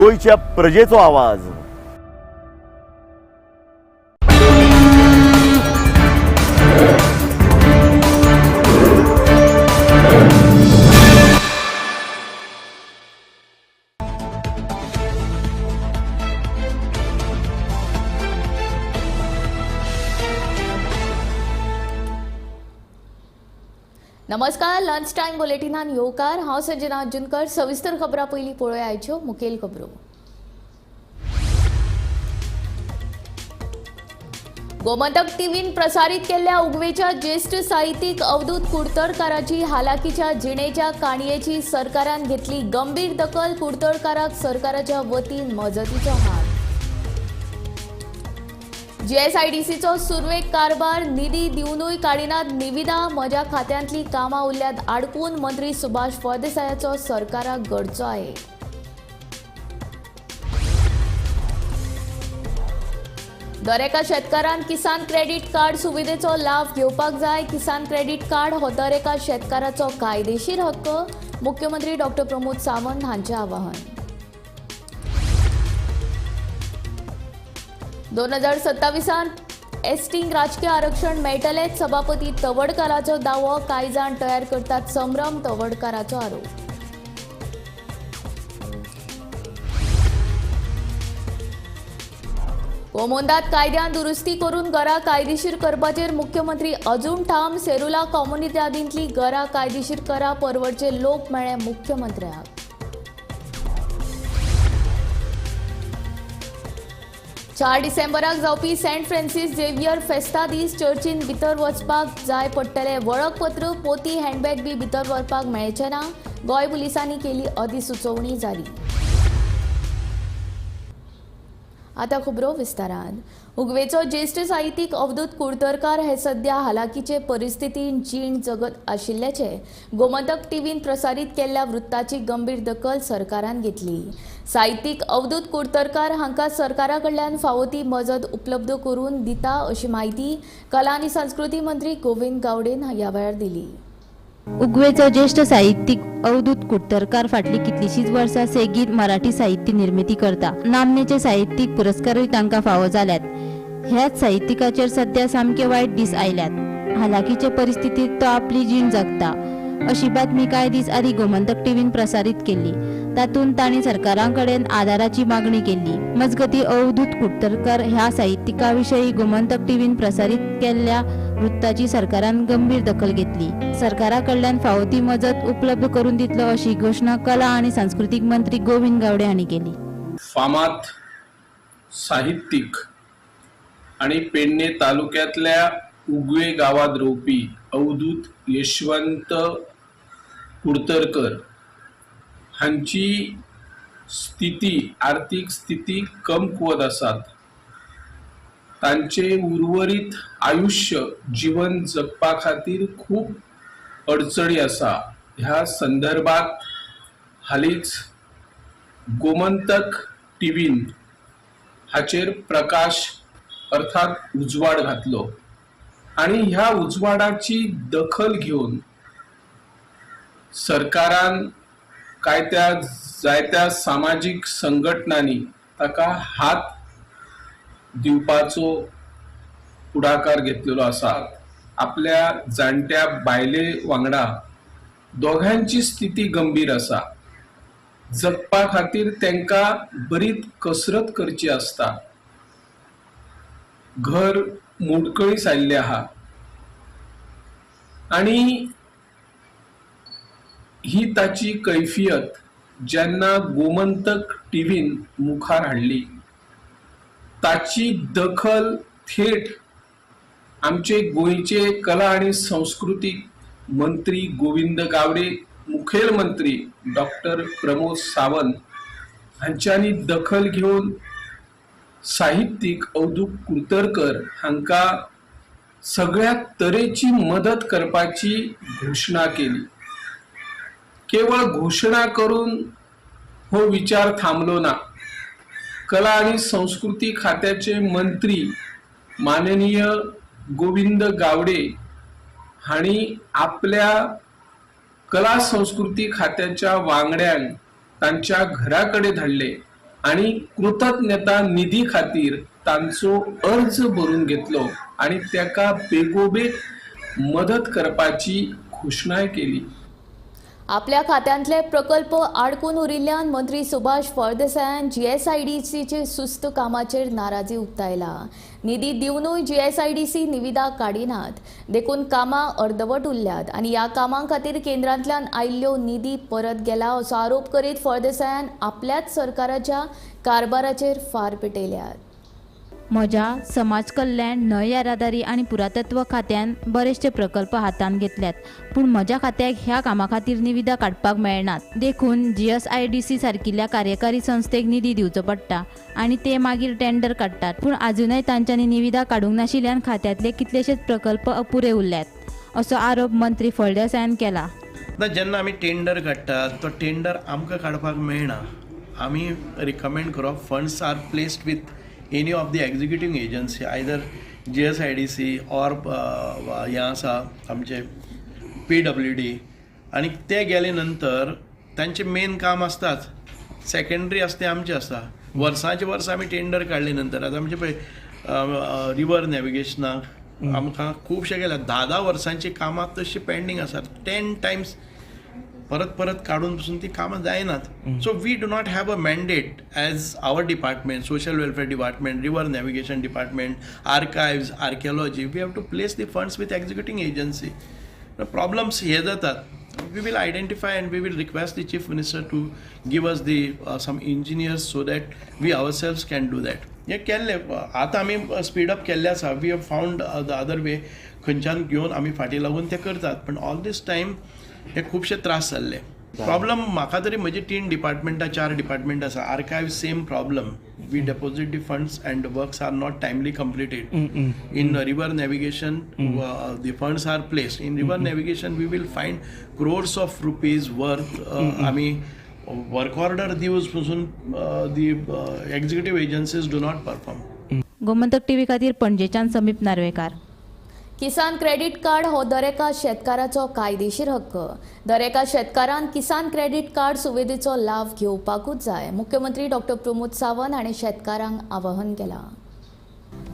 गोंयच्या प्रजेचो आवाज. नमस्कार, लंच टायम बुलेटिनान येवकार. हांव संजना अर्जुनकर. सविस्तर खबरां पयलीं पळोवया आयच्यो मुखेल खबरो. गोमंतक टीव्हीन प्रसारीत केल्ल्या उगवेच्या ज्येश्ठ साहित्यीक अवधूत कुडतरकाराची हालाकीच्या जिणेच्या काणयेची सरकारान घेतली गंभीर दखल. कुडतरकाराक सरकाराच्या वतीन मजतीचो हात. जीएसआयडीसीचो सुरवेक कारभार, निधी दिवनूय काडिनात निविदा. म्हज्या खात्यांतली कामां उरल्यात आडकून, मंत्री सुभाष फळदेसायाचो सरकाराक गरजो आहे. दरेका शेतकारान किसान क्रेडीट कार्ड सुविधेचो लाव घेवपाक जाय. किसान क्रेडीट कार्ड हो दरेका शेतकाराचो कायदेशीर हक्क, मुख्यमंत्री डॉक्टर प्रमोद सावंत हांचें आवाहन. 2027त एसटींक राजकीय आरक्षण मेळटलेंच, सभापती तवडकाराचो दावो. कांय जाण तयार करतात संभ्रम, तवडकाराचो आरोप. कोमोंदात कायद्यान दुरुस्ती करून घरां कायदेशीर करपाचेर मुख्यमंत्री अजून ठाम. सेरुला कॉम्युनिदादींतली घरां कायदेशीर करा, परवडचे लोक मेळ्ळे मुख्यमंत्र्याक. 4 डिसेंबराक जावपी सेंट फ्रांसीस झेवियर फेस्ता दीस चर्चीन भितर वचपाक जाय पडटलें वळखपत्र, पोती, हँडबॅग बी भितर व्हरपाक मेळचें ना. गोंय पुलिसांनी केली अधिसुचोवणी जारी. आतां खबरो विस्तारान. उगवेचो ज्येश्ठ साहित्यीक अवधूत कुडतरकार हे सध्या हालाकीचे परिस्थितीन जीण जगत आशिल्ल्याचे गोमंतक टीव्हीन प्रसारीत केल्ल्या वृत्ताची गंभीर दखल सरकारान घेतली. साहित्यीक अवधूत कुडतरकार हांकां सरकारा कडल्यान फावो ती मजत उपलब्ध करून दिता अशी म्हायती कला आनी संस्कृती मंत्री गोविंद गावडेन ह्या वेळार दिली. उगवेचो ज्येश्ठ साहित्यीक अवधूत कुडतरकार फाटलीं कितलींशींच वर्सां सेगीत मराठी साहित्य निर्मिती करता. नामनेचे साहित्यीक पुरस्कारूय तांकां फावो जाल्यात. ह्याच साहित्यिकाचेर सध्या सामके वायट दीस आयल्यात. हालाकीचे परिस्थितींत तो आपली जीण जगता अशी बातमी कांय दीस आदीं गोमंतक टीव्हीन प्रसारीत केल्ली. तातूंत तांणी सरकारा कडेन आदाराची मागणी केल्ली. मजगतीं, अवधूत कुडतरकार ह्या साहित्यिका विशीं गोमंतक टीव्हीन प्रसारीत केल्ल्या वृत्ताची सरकारान गंभीर दखल घेतली. सरकारा कडल्यान फावो ती मजत उपलब्ध करून दितलो अशी घोशणा कला आनी सांस्कृतीक मंत्री गोविंद गावडे हांणी केली. फामाद साहित्यीक आणि पेडणे तालुक्यातल्या उगवे गावात रावपी अवधूत यशवंत कुडतरकर हांची स्थिती, आर्थीक स्थिती कमकुवत आसात. तांचे उर्वरीत आयुश्य, जिवन जगपा खातीर खूब अडचणी आसा. ह्या संदर्भात हालींच गोमंतक टीव्हीन हाचेर प्रकाश अर्थात उजवाड घातलो आणि ह्या उजवाडाची दखल घेवन सरकारान काय त्या जायत्या सामाजीक संघटनांनी ताका हात दिवपाचो फुडाकार घेतलेलो आसा. आपल्या जाणट्या बायले वांगडा दोगांयची स्थिती गंभीर आसा. जगपा खातीर तांकां बरीच कसरत करची आसता. घर मोडकळीस आयिल्लें आहा आनी ही ताची कैफियत जेन्ना गोमंतक टीव्हीन मुखार हाडली, ताची दखल थेट आमचे गोंयचे कला आनी संस्कृतीक मंत्री गोविंद गावडे, मुखेल मंत्री डॉक्टर प्रमोद सावंत हांच्यांनी दखल घेवन साहित्यीक अवधूत कुडतरकर हांकां सगळ्या तरेची मदत करपाची घोशणा केली. केवळ घोशणा करून हो विचार थांबलो ना. कला आणि संस्कृती खात्याचे मंत्री माननीय गोविंद गावडे हांणी आपल्या कला संस्कृती खात्याच्या वांगड्यांक तांच्या घरा कडेन धाडले. आनी कृतज्ञता निधी खातीर तांचो अर्ज भरून घेतलो आनी ताका बेगोबेग मदत करपाची घोशणाय केली. आपल्या खात्यांतले प्रकल्प आडकून उरिल्ल्यान मंत्री सुभाष फळदेसायान जीएसआयडीसीचे सुस्त कामाचेर नाराजी उक्तायला. निधी दिवनूय जीएसआयडीसी निविदा काडिनात, देखून कामां अर्दवट उरल्यात आनी ह्या कामां खातीर केंद्रांतल्यान आयिल्ल्यो निधी परत गेला असो आरोप करीत फळदेसायान आपल्याच सरकाराच्या कारभाराचेर फार पेटयल्यात. म्हज्या समाज कल्याण, न्हंय येरादारी आनी पुरातत्व खात्यान बरेचशे प्रकल्प हातांत घेतल्यात, पूण म्हज्या खात्याक ह्या कामा खातीर निविदा काडपाक मेळनात. देखून जीएसआयडीसी सारकिल्ल्या कार्यकारी संस्थेक निधी दिवचो पडटा आनी ते मागीर टेंडर काडटात, पूण आजुनय तांच्यांनी निविदा काडूंक नाशिल्ल्यान खात्यांतले कितलेशेच प्रकल्प अपुरे उरल्यात असो आरोप मंत्री फळदेसायान केला. आतां जेन्ना आमी टेंडर काडटात तो टेंडर आमकां काडपाक मेळना. आमी रिकमेंड करप funds are placed with any of the executing agency, either GSIDC or हें आसा आमचें PWD, आनी ते गेले नंतर तांचें मेन काम आसताच, सेकेंडरी आसता तें आमचें आसता. वर्सांचे वर्सां आमी टेंडर काडले नंतर आतां आमचें पळय रिवर नॅविगेशनाक आमकां खुबशे गेल्या 10-10 वर्सांचीं कामां तशीं पेंडींग आसात. 10 टायम्स परत परत काडून पसून ती कामां जायनात. So we do not have a mandate as our department, social welfare department, river navigation department, archives, archaeology. We have to place the funds with executing agency. Problems हे जातात. We will identify and we will request the chief minister to give us the some engineers so that we ourselves can do that. हें केल्लें आतां आमी speed up केल्लें आसा. We have found the other way, खंयच्यान घेवन आमी फाटीं लागून ते करतात, पण ऑल दीस टायम हे खुबशे त्रास जाल्ले. प्रॉब्लम म्हाका तरी म्हजी 3 डिपार्टमेंटां 4 डिपार्टमेंट आसा. Archive same problem, we deposit the funds and works are not timely completed. In river navigation the funds are placed. In river navigation we will find crores of rupees worth. आमी work order दिवस पसून the executive agencies do not perform. Gomantak TV खातीर पणजेच्यान समीप नार्वेकार. किसान credit card हो दरेका शेतकाराचो कायदेशीर हक्क. दरेका शेतकारान किसान क्रेडीट कार्ड सुविधेचो लाव घेवपाकूच जाय. मुख्यमंत्री डॉक्टर प्रमोद सावंत हांणी शेतकारांक आवाहन केलां.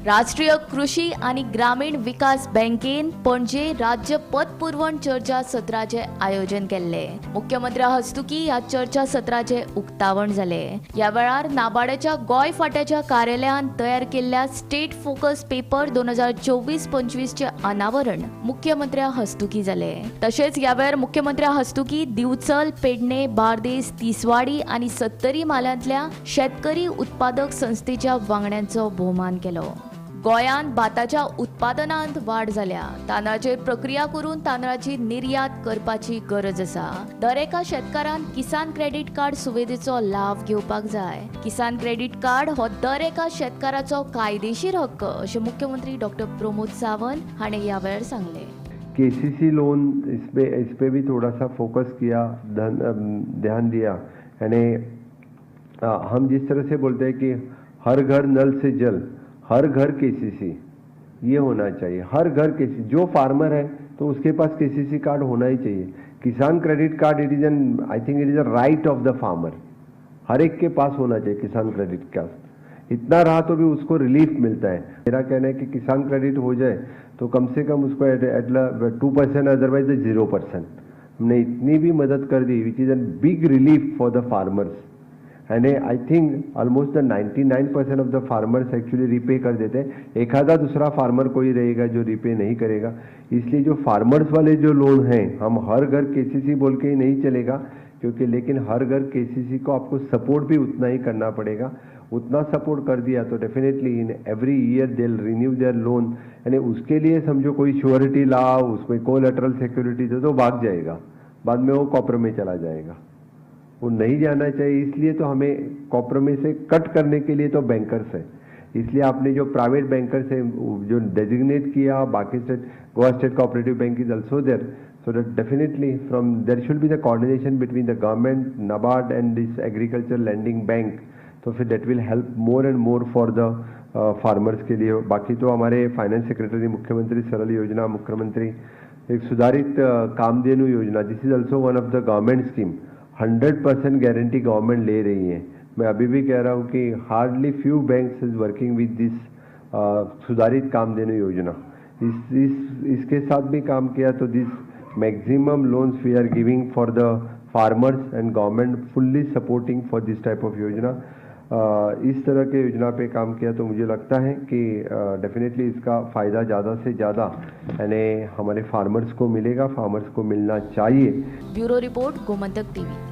राष्ट्रीय कृषी आनी ग्रामीण विकास बँकेन पणजे राज्य पतपुरवण चर्चा सत्राचें आयोजन केल्लें. मुख्यमंत्र्या हस्तुकी ह्या चर्चा सत्राचें उक्तावण जालें. ह्या वेळार नाबार्डाच्या गोंय फांट्याच्या कार्यालयान तयार केल्ल्या स्टेट फोकस पेपर 2024-25 अनावरण मुख्यमंत्र्या हस्तुकी जालें. तशेंच ह्या वेळार मुख्यमंत्र्या हस्तुकी दिवचल, पेडणे, बार्देस, तिसवाडी आनी सत्तरी म्हालांतल्या शेतकरी उत्पादक संस्थेच्या वांगड्यांचो भोवमान केलो. गोंयांत भाताच्या उत्पादनांत वाड जाल्या. तांदळाचेर प्रक्रिया करून तांदळाची निर्यात करपाची गरज आसा. दरेका शेतकारान किसान क्रेडीट कार्ड सुविधेचो लाव घेवपाक जाय. किसान क्रेडीट कार्ड हो दरेका शेतकाराचो कायदेशीर हक्क अशें मुख्यमंत्री डॉक्टर प्रमोद सावंत हांणी ह्या वेळार सांगलें. केसीसी लोन इस पे भी थोड़ा सा फोकस किया, ध्यान दिया. यानी हम जिस तरह से बोलते हैं कि हर घर नल से जल, हर घर केसीसी, ये होना चाहिए. हर घर केसीसी, जो फार्मर है तो उसके पास केसीसी कार्ड होना ही चाहिए. Kisan credit card it is an I think it is a right of the farmer. हर एक के पास होना चाहिए किसान क्रेडिट कार्ड. इतना रहा तो भी उसको रिलीफ मिलता है. मेरा कहना है कि किसान क्रेडिट हो जाए तो कम से कम उसको एट 2%, अदरवाइज 0%. हमने इतनी भी मदद कर दी, which is a big relief for the farmers. And I think almost the 99% of the farmers actually repay कर देते हैं. एक आधा दूसरा फार्मर कोई रहेगा जो रिपे नहीं करेगा. इसलिए जो फार्मर्स वाले जो लोन हैं, हम हर घर केसीसी बोल के ही नहीं चलेगा, क्योंकि लेकिन हर घर केसीसी को आपको सपोर्ट भी उतना ही करना पड़ेगा. उतना सपोर्ट कर दिया तो definitely in every year they renew their loan. यानी उसके लिए समझो कोई श्योरिटी लाओ, उसमें कोलेटरल सिक्योरिटी दो तो भाग जाएगा, बाद में वो कॉपर में चला जाएगा. वो नहीं जाना चाहिए. इसलिए तो हमें कॉपर में से कट करने के लिए तो बैंकर्स है. इसलिए आपने जो प्राइवेट बैंकर्स है जो डेजिग्नेट किया, बाकी state Goa state cooperative bank is also there. So that definitely from there should be the coordination between the government, NABARD and this agriculture lending bank. तो फिर that will help more and more for the farmers K लिए. बाकी तो हमारे finance secretary मुख्यमंत्री सरल योजना, मुख्यमंत्री एक सुधारित Kamdhenu Yojana, this is also one of the government scheme. 100% guarantee government ले रही है. मैं अभी भी कह रहा हूँ कि hardly few banks is working with this सुधारित कामधेनु योजना। इस इसके साथ भी काम किया तो this maximum loans we are giving for the farmers and government fully supporting for this type of योजना। इस तरह के योजना पे काम किया तो मुझे लगता है कि डेफिनेटली इसका फ़ायदा ज़्यादा से ज़्यादा यानी हमारे फार्मर्स को मिलेगा, फार्मर्स को मिलना चाहिए। Bureau report, Gomantak TV.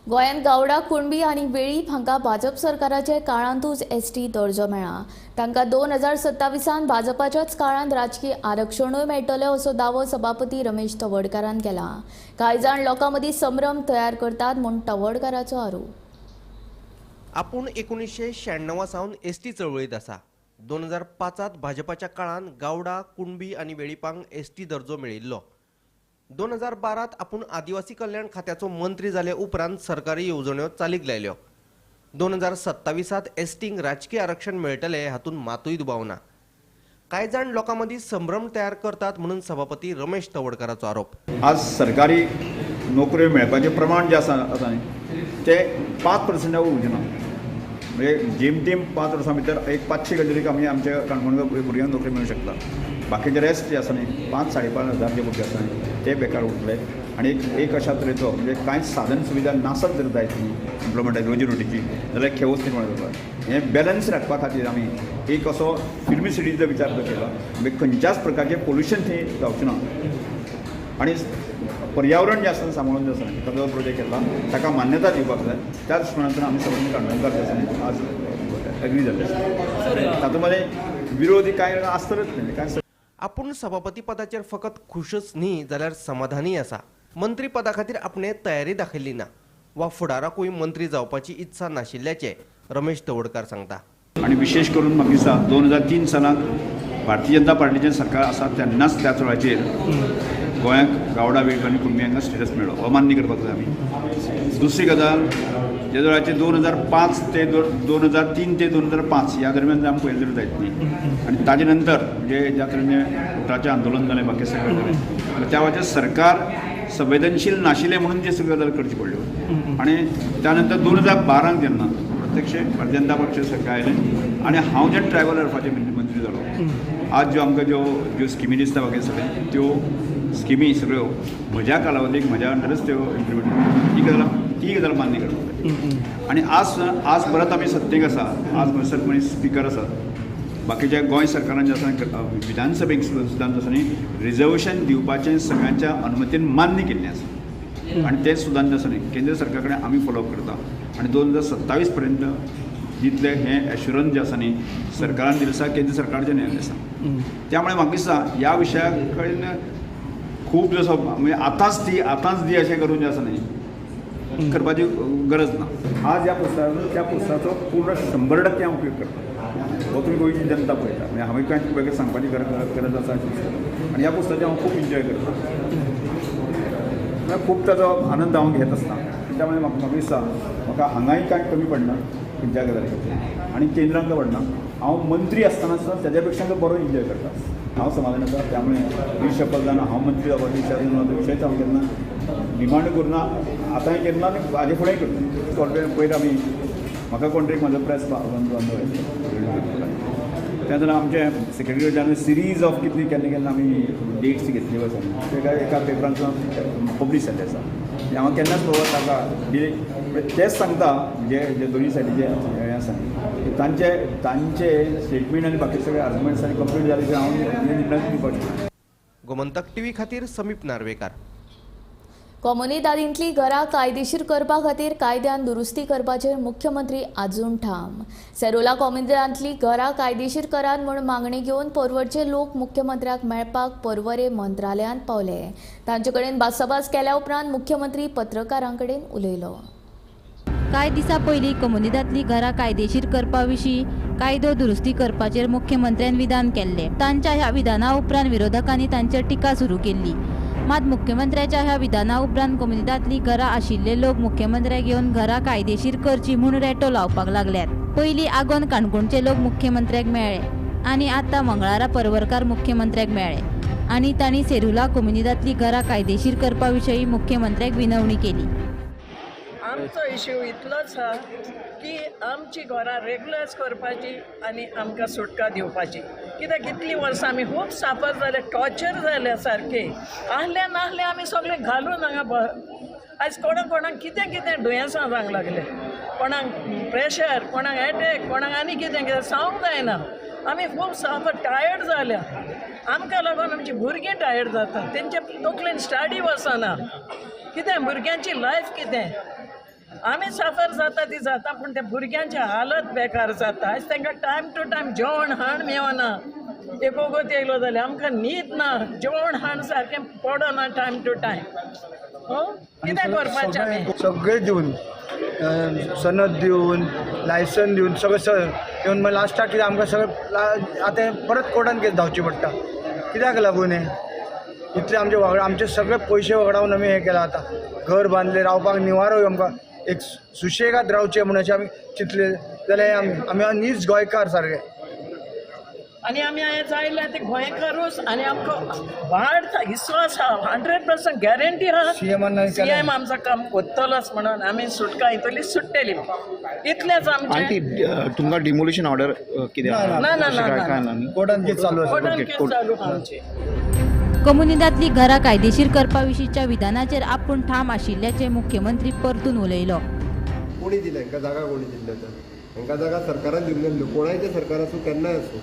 गोंयांत गावडा, कुणबी आनी वेळीप हांकां भाजप सरकाराचे काळांतूच एसटी दर्जो मेळ्ळा। तांकां 2027 भाजपाच्याच काळांत राजकी आरक्षणूय मेळटलें असो दावो सभापती रमेश तवडकारान केला। कांय जाण लोकां मदीं संभ्रम तयार करतात म्हूण तवडकाराचो आरोप। आपूण 1996 सावन एसटी चळवळींत आसा। 2005 भाजपाच्या काळांत गावडा, कुणबी आनी वेळीपांक एसटी दर्जो मेळिल्लो। 2012 आपूण आदिवासी कल्याण खात्याचो मंत्री जाले उपरांत सरकारी येवजण्यो चालीक लायल्यो। 2027 एसटींक राजकीय आरक्षण मेळटलें हातूंत मातूय दुबाव ना। कांय जाण लोकां मदीं संभ्रम तयार करतात म्हणून सभापती रमेश तवडकाराचो आरोप। आज सरकारी नोकऱ्यो मेळपाचें प्रमाण जें आसा आसा न्ही तें 5% उरचें ना। म्हणजे जेमतेम 5 वर्सां भितर एक 500 तरी आमी आमच्या काणकोण भुरग्यांक नोकरी मेळूंक शकता। बाकीचे रेस्ट जे आसा न्ही 5-5.5 हजार जे भुरगे आसा न्ही ते बेकार उरतले आनी एक अशा तरेचो म्हणजे कांयच साधन सुविधा नासत जर जायत न्ही एम्प्लॉयमेंटाची रोजी रोटीची जाल्यार खेवच निर्माण जाता। हें बॅलन्स राखपा खातीर आमी एक असो फिल्मी सिटीचो विचार जो केला म्हणजे खंयच्याच प्रकारचें पोल्युशन थंय जावचें ना आनी पर्यावरण जें आसा सांबाळून जें आसा ताजो प्रोजेक्ट केला ताका मान्यता दिवपाक जाय। त्या दृश्टीकोनांतल्यान आमी सगळ्यांनी काणकोणकार जे आसा न्ही आज एग्री जाल्ले आसा। तातूंत मदें विरोधी कांय आसतलेच न्ही कांय। आपूण सभापती पदाचेर फकत खुशच न्ही जाल्यार समाधानी आसा। मंत्री पदा खातीर आपणे तयारी दाखयली ना वा फुडाराकूय मंत्री जावपाची इत्सा नाशिल्ल्याचें रमेश तवडकार सांगता। आनी विशेष करून म्हाका दिसता 2003 सालांत भारतीय जनता पार्टीचें सरकार आसा तेन्नाच त्याच वेळाचेर गोंयांक गावडा, वेळीप आनी कुणबी हांकां स्टेटस मेळ्ळो, अमान्य करपाक जाय आमी। दुसरी गजाल ज्या वेळाचेर 2005 ते 2003 ते 2005 ह्या दरम्यान आमी पळयलें जायत न्ही आनी ताजे नंतर म्हणजे ज्या तरेन उटाचें आंदोलन जालें बाकी सगळें जालें त्या वेळाचेर सरकार संवेदनशील नाशिल्लें म्हणून ती सगळ्यो गजाल करची पडल्यो। आनी त्या नंतर 2012 जेन्ना प्रत्यक्ष भारतीय जनता पक्ष सरकार आयलें आनी हांव जेन्ना ट्रायबल अफेर्साचे मंत्री जालो, आज ज्यो आमकां ज्यो ज्यो स्किमी दिसता बाकी सगळें त्यो स्किमी सगळ्यो म्हज्या कालावधीक म्हज्या अंडरच त्यो इम्प्लिमेंट ती गजाल मान्य करपाक जाय। आनी आज आज परत आमी सत्तेक आसा, आज म्हणसर कोणी स्पिकर आसात, बाकीच्या गोंय सरकारान जें आसा विधानसभेक सुद्दां आसा न्ही रिजर्वेशन दिवपाचें सगळ्यांच्या अनुमतीन मान्य केल्लें आसा आनी तें सुद्दां जें आसा न्ही केंद्र सरकारा कडेन आमी फॉलोअप करता आनी 2027 पर्यंत जितलें हें एश्युरन्स जें आसा न्ही सरकारान दिलें आसा, केंद्र सरकारचें न्यायालय आसा। त्यामुळे म्हाका दिसता ह्या विशया कडेन खूब जसो म्हणजे आतांच दी अशें करून जें आसा न्ही करपाची गरज ना। आज ह्या पुस्तकाचो त्या पुस्तकाचो पूर्ण 100% हांव उपयोग करता। हो तुमी गोंयची जनता पळयता म्हणजे हांवें कांय वेगळें सांगपाची गरज आसा अशें दिसता आनी ह्या पुस्तकाचें हांव खूब एन्जॉय करता, म्हळ्यार खूब ताजो आनंद हांव घेत आसता। त्यामुळे म्हाका दिसता म्हाका हांगाय कांय कमी पडना खंयच्या गजाली खातीर आनी केंद्रांत पडना। हांव मंत्री आसतना सुद्दां ताज्या पेक्षा बरो एन्जॉय करता, हांव समाधान आसा। त्यामुळे ही शपथ जावन हांव मंत्री जावपाची इच्छा जावन विशयच हांव केन्ना डिमांड करुना, आतांय केन्ना आनी हाजे फुडेंय करता। पयर आमी म्हाका कोण तरी म्हजो प्रेस बंद तेन्ना आमचे सेक्रेटरी जनरल सिरीज ऑफ कितली केन्ना केन्ना आमी डेट्स घेतली आसा ते काय एका पेपरान पब्लीश जाल्ले आसा। हांव केन्नाच पळोवप ताका डिले तेच सांगता जे जे दोनूय सायडीचे हें आसा तांचे तांचे स्टेटमेंट आनी बाकी सगळे आर्ग्युमेंट्स आनी कंप्लीट जाले हांव निर्णय दिवपाक शकता। गोमंतक टीव्ही खातीर समीप नार्वेकार। कोमुनिदादींतली घरां कायदेशीर करपा खातीर कायद्यान दुरुस्ती करपाचेर मुख्यमंत्री आजून ठाम। सेरोला कोमुनिदादींतली घरां कायदेशीर करात म्हूण मागणी घेवन पर्वरचे लोक मुख्यमंत्र्याक मेळपाक पर्वरे मंत्रालयांत पावले। तांचे कडेन भासाभास केल्या उपरांत मुख्यमंत्री पत्रकारां कडेन उलयलो। कांय दिसां पयलीं कोमुनिदादींतली घरां कायदेशीर करपा विशीं कायदो दुरुस्ती करपाचेर मुख्यमंत्र्यान विधान केल्लें। तांच्या ह्या विधाना उपरांत विरोधकांनी तांचेर टिका सुरू केल्ली। मात मुख्यमंत्र्याच्या ह्या विधाना उपरांत कोमुनिदादींतली घरां आशिल्ले लोक मुख्यमंत्र्याक येवन घरां कायदेशीर करची म्हूण रेटो लावपाक लागल्यात। पयलीं आगोंद काणकोणचे लोक मुख्यमंत्र्याक मेळ्ळे आनी आतां मंगळारा पर्वरकार मुख्यमंत्र्याक मेळ्ळे आनी तांणी सेरुला कोमुनिदादींतली घरां कायदेशीर करपा विशीं मुख्यमंत्र्याक विनवणी केली। आमचो इश्यू इतलोच आहा की आमची घरां रेगुलरायज करपाची आनी आमकां सुटका दिवपाची. कित्याक इतलीं वर्सां आमी खूब साफर जाले, टॉर्चर जाले सारके. आहले नाहले आमी सगळे घालून हांगा आयज कोणाक कोणाक कितें कितें दुयेंसां जावंक लागले, कोणाक प्रेशर, कोणाक एटॅक, कोणाक आनी कितें कितें सांगूंक जायना. आमी खूब साफर टायर्ड जाल्या. आमकां लागून आमची भुरगीं टायर्ड जाता, तेंच्या तकलेन स्टडी वचना. कितें भुरग्यांची लायफ कितें, आमी साफर जाता ती जाता, पूण त्या भुरग्यांची हालत बेकार जाता. आयज तांकां टायम टू टायम जेवण हाण मेवना. एक वगत येयलो जाल्यार आमकां न्हीद ना, जेवण हाण सारकें पडना टायम टू टायम. कितें करपाचें आमी? सगळें दिवन, सनद दिवन, लायसन दिवन, सगळें दिवन मागीर लास्टाक कितें आमकां सगळें आतां परत कोर्टान केस धांवची पडटा. कित्याक लागून हें इतलें आमचे वागडा, आमचे सगळे पयशे वगडावन आमी हें केलां. आतां घर बांदलें, रावपाक निवारो आमकां एक सुशेगाद रावचें म्हूण अशें आमी चिंतलें जाल्यार आमी नीज गोंयकार सारके. आनी आमी आयज आयल्या ते गोंयकारूच आनी आमकां वाड विस्वास आहा, 100% गॅरंटी आहा सीएम आमचो काम करतलोच म्हणून आमी सुटका इतली सुट्टली. इतलेंच आमचें. तुमकां डिमोलिशन ऑर्डर कितें? ना ना ना, कोर्टान केस चालू आसा. कोर्टान केस चालू आमची. कोमुनिदादली घरां कायदेशीर करपा विशींच्या विधानाचेर आपूण ठाम आशिल्ल्याचें मुख्यमंत्री परतून उलयलो. कोणी दिलें हांकां जागा? कोणी दिल्ले तर हांकां जागा सरकारान दिवंक नासल्यो. कोणायच्या सरकार आसूं केन्नाय आसूं,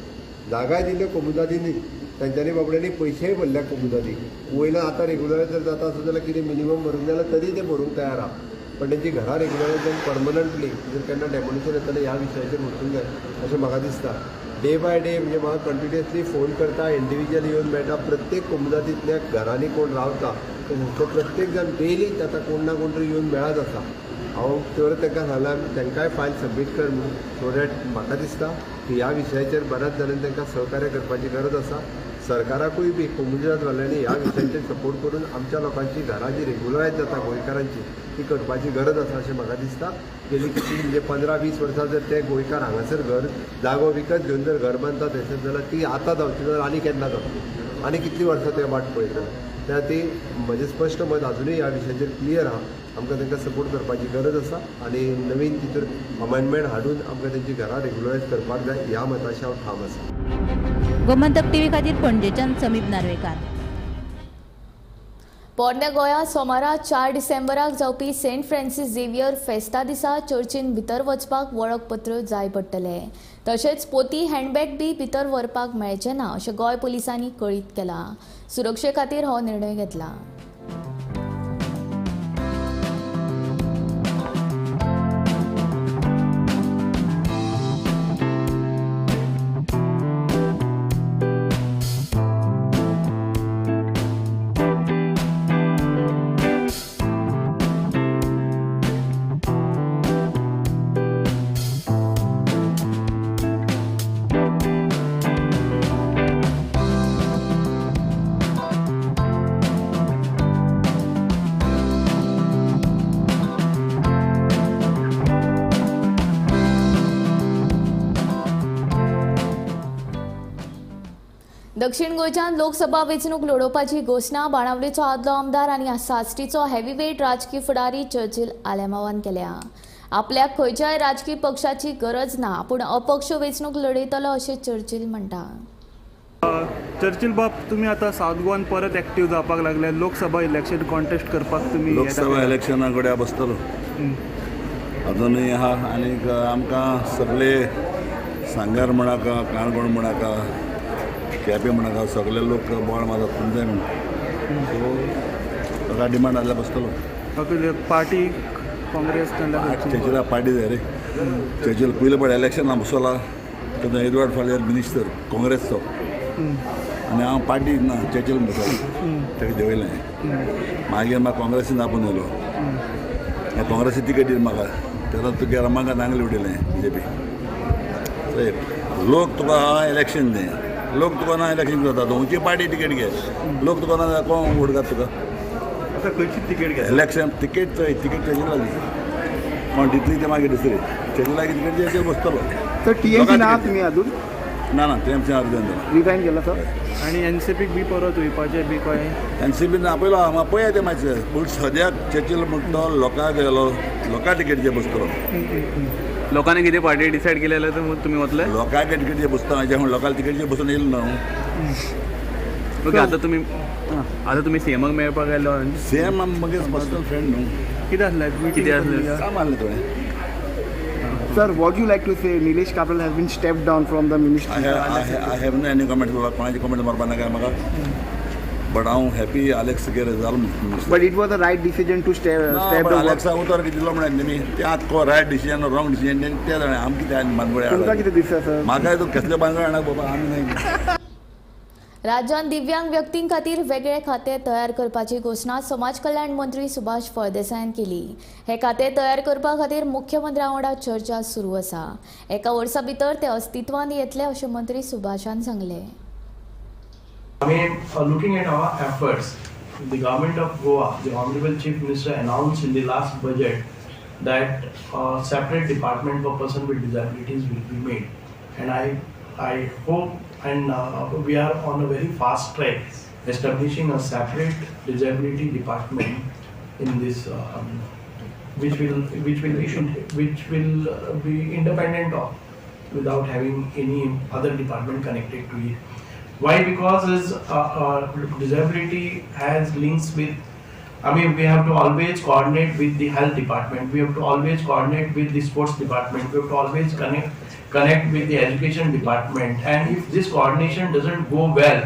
जागाय दिल्यो कोमुनिदादींनी, तांच्यांनी बाबड्यांनी पयशेय भरल्या कोमुनिदादीक. वयल्यान आतां रेगुलरायज जर जाता आसत जाल्यार कितें मिनिमम भरूंक जाल्यार तरी ते भरूंक तयार आहा, पण तेंची घरां रेगुलरायज परमनंटली जर केन्ना डेमोलिशन येतलें ह्या विशयाचेर वचूंक जाय अशें म्हाका दिसता. डे बाय डे म्हणजे म्हाका कंटिन्युअसली फोन करता, इंडिविज्युअल येवन मेळटा. प्रत्येक कोमुनिदादींतल्या घरांनी कोण रावता तो प्रत्येक जाण डेली आतां कोण ना कोण तरी येवन मेळत आसा. हांव तर तांकां सांगलां तांकांय फायल सबमीट कर म्हणून, सो that म्हाका दिसता की ह्या विशयाचेर बऱ्याच जाणांनी तांकां सहकार्य करपाची गरज आसा. सरकाराकूय बी कोमुनिदादवाल्यांनी ह्या विशयाचेर सपोर्ट करून आमच्या लोकांची घरां जी रेगुलरायज जाता गोंयकारांची ती करपाची गरज आसा अशें म्हाका दिसता. गेली कितली म्हणजे 15-20 वर्सां जर ते गोंयकार हांगासर घर जागो विकत घेवन जर घर बांदता थंयसर जाल्यार ती आतां जावची जाल्यार आनी केन्ना जावची, आनी कितलीं वर्सां ते वाट पळयतले. त्या खातीर म्हजें स्पश्ट मत आजुनूय ह्या विशयाचेर क्लियर आहा. आमकां तांकां सपोर्ट करपाची गरज आसा आनी नवीन तितूर अमेंडमेंट हाडून आमकां तेंची घरां रेगुलरायज करपाक जाय ह्या मताचेर हांव ठाम आसा. गोमंतक टीव्ही खातीर पणजेच्यान समीप नार्वेकार. पोरण्या गोंयांत सोमारा 4 डिसेंबराक जावपी सेंट फ्रांसीस झेवियर फेस्ता दिसा चर्चीन भितर वचपाक वळखपत्र जाय पडटलें. तशेंच पोती हँडबॅग बी भितर व्हरपाक मेळचें ना अशें गोंय पुलिसांनी कळीत केलां. सुरक्षे खातीर हो निर्णय घेतला. दक्षिण गोंयच्यान लोकसभा वेंचणूक लढोवपाची घोशणा बाणावलेचो आदलो आमदार आनी साश्टीचो हेवीवेट राजकी फुडारी चर्चिल आलेमावान केल्या. आपल्याक खंयच्याय राजकी पक्षाची गरज ना, पूण अपक्ष वेंचणूक लढयतलो अशें चर्चिल म्हणटा. चर्चिल बाब, तुमी आतां सावथ गोवान परत एक्टीव जावपाक लागले, लोकसभा इलेक्शन कॉन्टेस्ट करपाक तुमी लोकसभा इलेक्शना कडेन बसतलो अजूनय आहा. आनीक आमकां सगळे सांगार म्हणाका, काणकोण म्हणाका, केपें म्हणाका, सगळे लोक बोळ मारतात तुमचे म्हण. सो ताका डिमांड आसल्यार बसतलो. पार्टी काँग्रेस चर्चिला पार्टी जाय रे. चर्चिल पयले पळय इलेक्शना बसोला तेन्ना एडवर्ड फालियर मिनिस्टर काँग्रेसचो आनी हांव पार्टी ना चर्चिल बसोला ताका देंवयलें. मागीर म्हाका काँग्रेसीन आपोवन येयलो, काँग्रेसी तिकेट दिली म्हाका. तेन्ना तुगे रमाकांत आंगले उडयलें बीजेपी. लोक तुका इलेक्शन दी, लोक तुका ना इलेक्शन जाता, खंयची पार्टी तिकेट घे, लोक तुका ना कोण वोट घात तुका. आतां खंयची तिकेट घे? इलेक्शन तिकेट चोय, तिकेट चर्चिला लागली कोण दितली ते मागीर दुसरी. चर्चिला लागीं तिकेट चर्चिल बसतलो. तर टीएमसी ना तुमी अजून? ना ना, तें रिजायन जाला. रिजायन केला सर. आनी एनसीपीक बी परत वयपाचें बी काय? एनसीपीन आपयलो, हांव पळया तें मातशें, पूण सद्याक चर्चील म्हणटा तो लोकांक गेलो, लोकां टिकेटीचेर बसतलो. लोकांनी कितें पार्टी डिसायड केली जाल्यार तुमी वतले? लोकांक टिकेटीचेर बसता, हांव लोकांक टिकेटीचेर बसून येयलो ना. ओके, आतां तुमी सीएमाक मेळपाक आयलो? सीएम म्हगे पर्सनल फ्रेंड न्हू. कितें आसलें? कितें आसलें? काम आसलें थोडें. Sir, what you like to say? Nilesh Cabral has been stepped down from the ministry. I have no any comment. कोणाची कमेंट मारपा नाका म्हाका, बट हांव हॅपी आलेक्स गेले जालो. But it was the right decision to step down. Alexa उतर कितें दिलो म्हणून तेमी तें आतां रायट डिसिजन रॉंग डिसिजन तें जाणा. आमकां कितें बानगडे तुमकां कितें दिसता सर? म्हाका तूं कसले बानगडे हाडना बाबा, आमी न्हय. राज्यांत दिव्यांग व्यक्तीं खातीर वेगळे खाते तयार करपाची घोशणा समाज कल्याण मंत्री सुभाष फळदेसायान केली. हे खाते तयार करपा खातीर मुख्यमंत्र्या वांगडा चर्चा सुरू आसा. एका वर्सा भितर ते अस्तित्वांत येतले अशें मंत्री सुभाषान सांगलें. I mean, looking at our efforts, the government of Goa, the Honorable Chief Minister announced in the last budget that a separate department for person with disabilities will be made, and I hope and we are on a very fast track establishing a separate disability department in this, which will be independent of, without having any other department connected to it. Why? Because is disability has links with, I mean, we have to always coordinate with the health department, we have to always coordinate with the sports department, we have to always connect with the education department, and if this coordination doesn't go well,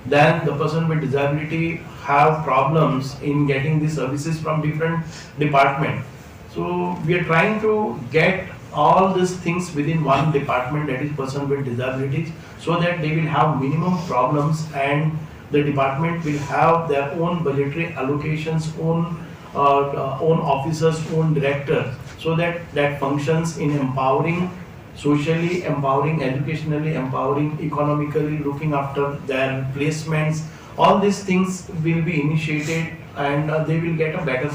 then the person with disability have problems in getting the services from different department. So we are trying to get all these things within one department, that is person with disabilities, so that they will have minimum problems and the department will have their own budgetary allocations, own officers, own directors, so that that functions in empowering, socially empowering, educationally empowering, economically looking after their placements. All these things will be initiated and they will get a better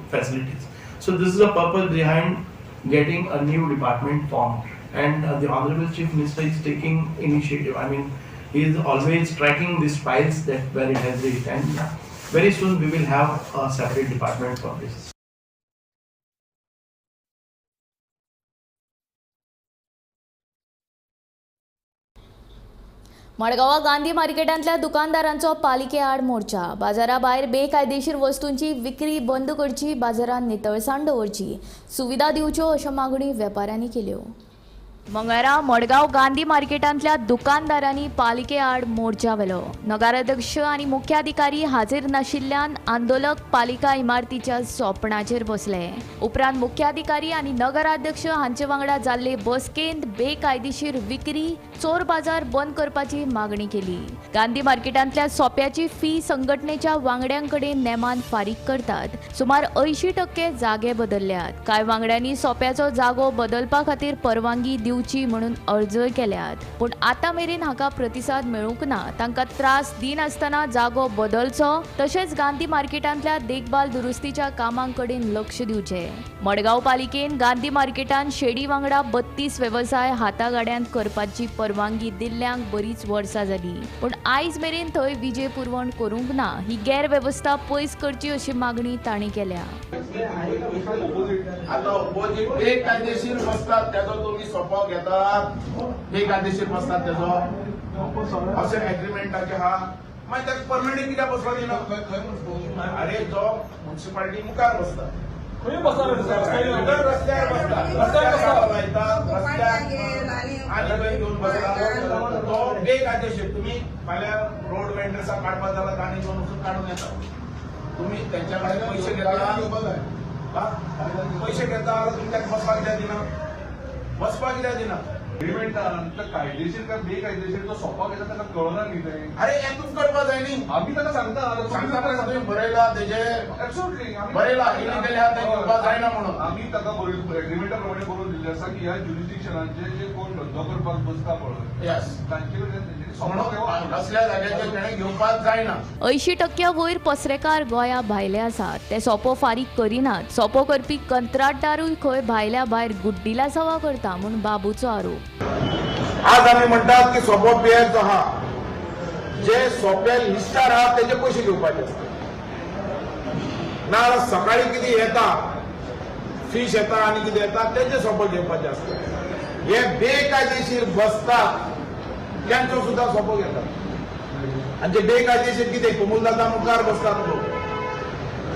facilities. So this is the purpose behind getting a new department formed, and the Honorable Chief Minister is taking initiative. I mean, he is always tracking these files that where it has reached, and very soon we will have a separate department for this. मडगांवां गांधी मार्केटांतल्या दुकानदारांचो पालिके आड मोर्चा. बाजारा भायर बेकायदेशीर वस्तूंची विक्री बंद करची, बाजारांत नितळसाण दवरची, सुविधा दिवच्यो अश्यो मागणी वेपाऱ्यांनी केल्यो. मंगळारा मडगांव गांधी मार्केटांतल्या दुकानदारांनी पालिके आड मोर्चा व्हेलो. नगराध्यक्ष आनी मुख्याधिकारी हाजीर नाशिल्ल्यान आंदोलक पालिका इमारतीच्या सोपणाचेर बसले. उपरांत मुख्याधिकारी आनी नगराध्यक्ष हांचे वांगडा जाल्ले बसकेंत बेकायदेशीर विक्री, चोर बाजार बंद करपाची मागणी केली. गांधी मार्केटांतल्या सोप्याची फी संघटनेच्या वांगड्यांकडेन नेमान फारीक करतात. सुमार 80% जागे बदलल्यात. कांय वांगड्यांनी सोप्याचो जागो बदलपा खातीर परवानगी दिवची म्हणून अर्जय केल्यात, पूण आतां मेरेन हाका प्रतिसाद मेळूंक ना. तांकां त्रास दिनासतना जागो बदलचो, तशेंच गांधी मार्केटांतल्या देखभाल दुरुस्तीच्या कामांकडेन लक्ष दिवचें. मडगांव पालिकेन गांधी मार्केटांत शेडी वांगडा 32 वेवसाय हातागाड्यांत करपाची परवानगी दिल्ल्यांक बरीच वर्सां जाली, पूण आयज मेरेन थंय विजे पुरवण करूंक ना. ही गैरवेवस्था पयस करची अशी मागणी तांणी केल्या. बेकायदेशीर बसतात त्याचो तुम्ही सोपो घेतात, बेकायदेशीर बसतात त्याचो अशें एग्रीमेंटाचे हा, मागीर ताका परमिट कित्याक बसलो दिना? अरे जो म्युनिसिपालिटी मुखार बसता, रस्त्यार बसता, रस्त्यार लायता, रस्त्यार आनी खंय घेवन बसता तो बेकायदेशीर. तुमी फाल्यां रोड वेंडर्साक काडपा जाल्यार तांणी घेवन वचून काडून येता. तुमी तेंच्या कडेन पयशे घेता, पयशे घेता जाल्यार तुमी ताका बसपाक कित्याक दिना? बसपाक कित्याक दिना? एग्रीमेंटान कायदेशीर काय बेकायदेशीर तो सोपा घेता ताका कळना न्ही तें. अरे हें तुमकां करपा जाय न्ही, आमी ताका सांगता, सांगता तुमी बरयला तेजे, एब्सोल्युटली बरयला इलिगल आहा तें घेवपा जायना म्हणून. आमी ताका एग्रीमेंटा प्रमाणे बरोवन दिल्लें आसा की ह्या ज्युरिस्डिक्शनाचेर जे कोण धंदो करपाक बसता पळय, येस, तांचे कडल्यान तेंच्यांनी असल्या जाग्याचेर तेणें घेवपाक जायना. 80% वयर पसरेकार गोंया भायले आसात. ते सोपो फारीक करिनात. सोपो करपी कंत्राटदारूय खंय भायल्या भायर गुड्डीला सवा करता म्हूण बाबूचो आरोप. आज आमी म्हणटात की सोपो पेयर जो आहा, जे सोपे लिस्टार आहा तेजे पयशे घेवपाचे आसता. ना सकाळी कितें येता, फीश येता आनी कितें येता तेजे सोपो घेवपाचे आसता. हे बेकायदेशीर बसतात त्यांचो सुद्धा सोपो घेतात. आनी जे बेकायदेशीर कितें कोमुलदादा मुखार बसतात लोक,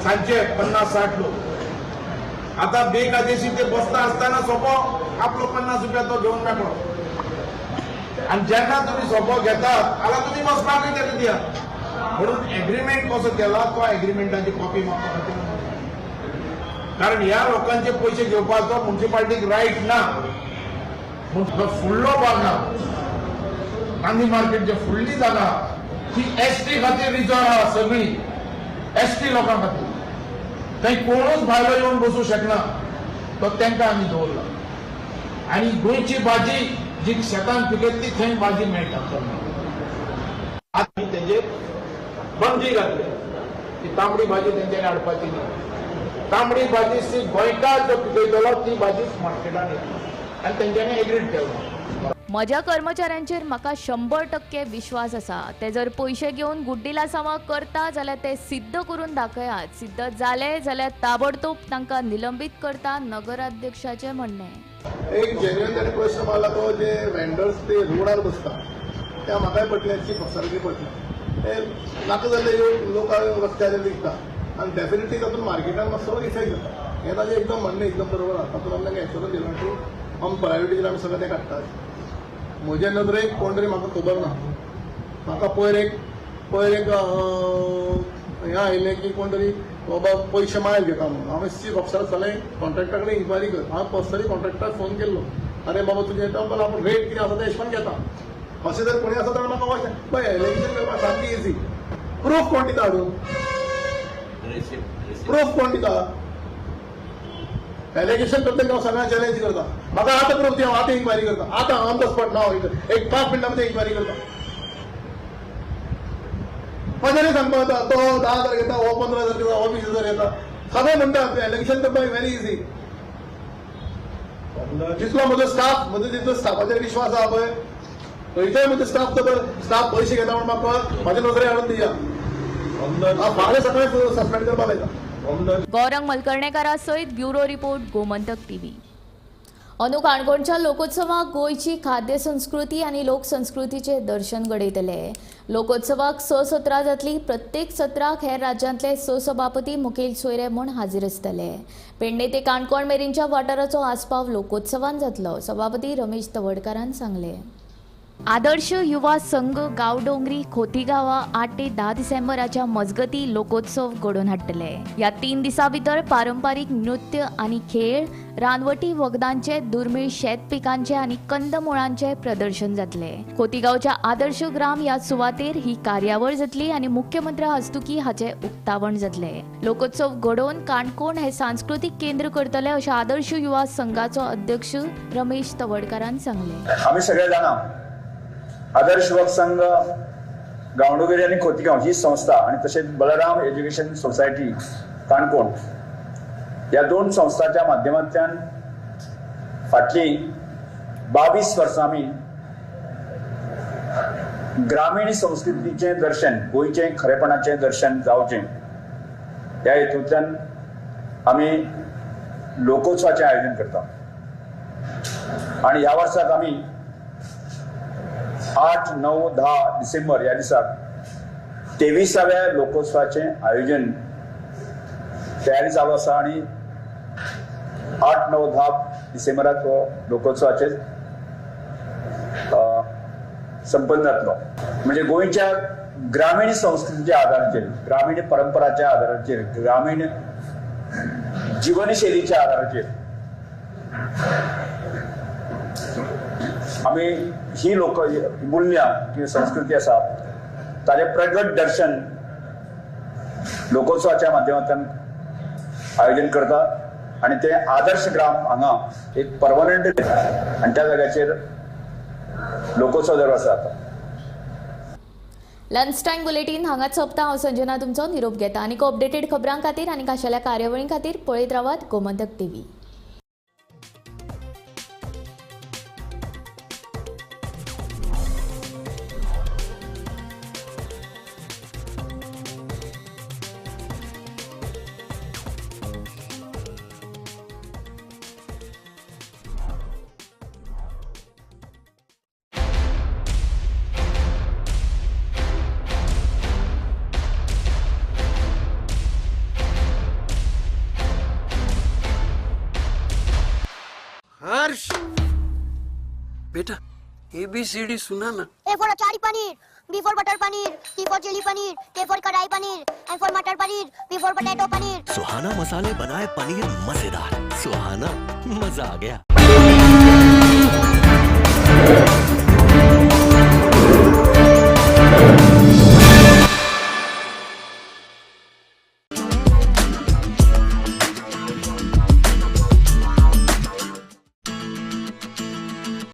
सांजचे 50-60 लोक. आता बेकायदेशीर ते बसता आसतना सोपो आपलो 50 रुपया तो घेवन मेकळो. आनी जेन्ना तुमी सोपो घेतात जाल्यार तुमी बसपाकूय ताका दियात. म्हणून एग्रीमेंट कसो केला तो एग्रीमेंटाची कॉपी मागपा खातीर, कारण ह्या लोकांचे पयशे घेवपाचो म्युनिसिपालिटीक रायट ना. म्हूण फुडलो भाग ना, गांधी मार्केट जे फुडली जागा ती एसटी खातीर रिजर्व आहा, सगळी एसटी लोकां खातीर. थंय कोणूच भायलो येवन बसूं शकना, तो तांकां आमी दवरला. आनी गोंयची भाजी जी शेतान पिकयतली थंय भाजी मेळटा. आमी तेजेर बंदी घातली की तांबडी भाजी तेंच्यांनी हाडपाची न्ही. तांबडी भाजी सी गोंयकार जो पिकयतलो ती भाजीच मार्केटान येतली आनी तेंच्यांनी एग्रीड केलो. म्हज्या कर्मचाऱ्यांचेर म्हाका 100% विश्वास आसा. ते जर पयशे घेवन गुड्डीलासांवां करता जाल्यार ते सिद्ध करून दाखयात. सिद्ध जाले जाल्यार ताबडतोब तांकां निलंबीत करता, नगराध्यक्षाचें म्हणणें. एक जेन्युइन ताणें प्रश्न मारला तो जे वेंडर्स ते रोडार बसता त्या म्हाकाय पटलें, चीफ अफसराकूय पटलें. ते नाका जाल्ले लोक रस्त्याचेर विकता आनी डेफिनेटली तातूंत मार्केटान मातसो इफेक्ट जाता. हें ताजें एकदम म्हणणें एकदम बरोबर आसा. तातूंत आमी तांकां एश्योरन्स दिलां की आमी प्रायोरिटीचेर आमी सगळें तें काडटात. म्हजे नदरेक कोण तरी म्हाका खबर ना, म्हाका पयर एक हें आयलें की कोण तरी बाबा पयशे मायल घेता म्हणून. हांवें चीफ अफसर सगळें कॉन्ट्रॅक्टा कडेन इन्क्वायरी कर. हांवें पर्सनली कॉन्ट्रॅक्टाक फोन केल्लो, अरे बाबा तुजें येता पण आपूण रेट कितें आसा ते हिशोबान घेता. अशें जर कोणी आसा जाल्यार म्हाका अशें पळय एलिगेशन करपाक सामकी इजी. प्रूफ कोण दिता हाडून, प्रूफ कोण दिता? एलिगेशन करता हांव सगळ्यांक चॅलेंज करता, म्हाका आतां प्रूफ दी, हांव आतां इन्क्वायरी करता, आतां ऑन the spot नाव एक 5 मिनटां भितर इन्क्वायरी करता. म्हज्यानी सांगपाक जाता तो 10,000 घेता, हो 15,000 घेता, हो 20,000 घेता. सगळें म्हणटा एलिगेशन करपाक व्हेरी इजी. जितलो म्हजो स्टाफ, म्हजो जितलो स्टाफाचेर विश्वास आहा पळय, खंयचोय म्हजो स्टाफ तो स्टाफ पयशे घेता म्हूण म्हाका म्हजे नजरे हाडून दिया, हांव फाल्यां सकाळीं सस्पेंड करपाक लायता. गौरंग मलकर्णेकारा सयत ब्युरो रिपोर्ट, गोमंतक टीव्ही. अंदू काणकोणच्या लोकोत्सवाक गोंयची खाद्य संस्कृती आनी लोकसंस्कृतीचें दर्शन घडयतले. लोकोत्सवाक 6 सत्रां जातली. प्रत्येक सत्राक हेर राज्यांतले 6 सभापती मुखेल सोयरे म्हूण हाजीर आसतले. पेडणे ते काणकोण मेरेनच्या वाठाराचो आस्पाव लोकोत्सवान जातलो, सभापती रमेश तवडकारान सांगलें. आदर्श युवा संघ गांवडोंगरी खोतीगांवा 8 ते 10 डिसेंबराच्या मजगती लोकोत्सव घडोवन हाडटले. ह्या 3 दिसां भितर पारंपारीक नृत्य आनी खेळ, रानवटी वखदांचे, दुर्मीळ शेत पिकांचे आनी कंदमुळांचे प्रदर्शन जातले. खोतीगांवच्या आदर्श ग्राम ह्या सुवातेर ही कार्यावळ जातली आनी मुख्यमंत्र्या हस्तुकी हाचें उक्तावण जातले. लोकोत्सव घडोवन काणकोण हे सांस्कृतीक केंद्र करतले अशें आदर्श युवा संघाचो अध्यक्ष रमेश तवडकारान सांगलें. आमी सगळे जाणा आदर्श युवक संघ गांवडोंगरी आनी खोतीगांव ही संस्था आनी तशेंच बलराम एज्युकेशन सोसायटी काणकोण ह्या 2 संस्थांच्या माध्यमांतल्यान फाटलीं 22 वर्सां आमी ग्रामीण संस्कृतीचें दर्शन, गोंयचें खरेपणाचें दर्शन जावचें ह्या हेतूंतल्यान आमी लोकोत्सवाचें आयोजन करता. आनी ह्या वर्साक आमी 8, 9, 10 डिसेंबर ह्या दिसाक 23व्या लोकोत्सवाचें आयोजन तयारी चालू आसा आनी 8, 9, 10 डिसेंबराक हो लोकोत्सवाचें संपन्न जातलो. म्हणजे गोंयच्या ग्रामीण संस्कृतीच्या आधाराचेर, ग्रामीण परंपराच्या आधाराचेर, ग्रामीण जीवनशैलीच्या आधाराचेर आमी ही लोक मूल्यां किंवा संस्कृती आसा ताजें प्रगट दर्शन लोकोत्सवाच्या माध्यमांतल्यान आयोजन करता आनी ते आदर्श ग्राम हांगा एक परमनंट आनी त्या जाग्याचेर लोकोत्सव दर वर्सा जाता. लंच टायम बुलेटीन हांगाच सोंपता. हांव संजना तुमचो निरोप घेता. आनीक अपडेटेड खबरां खातीर आनी खाशेल्या कार्यावळीं खातीर पळयत रावात गोमंतक टीव्ही. हर्ष बेटा, एबीसीडी सुना ना। A for achari paneer, B for butter paneer, C for chilli paneer, K for kadai paneer, M for matar paneer, P for potato paneer. Suhana मसाले बनाए पनीर मजेदार। सुहाना, मजा आ गया।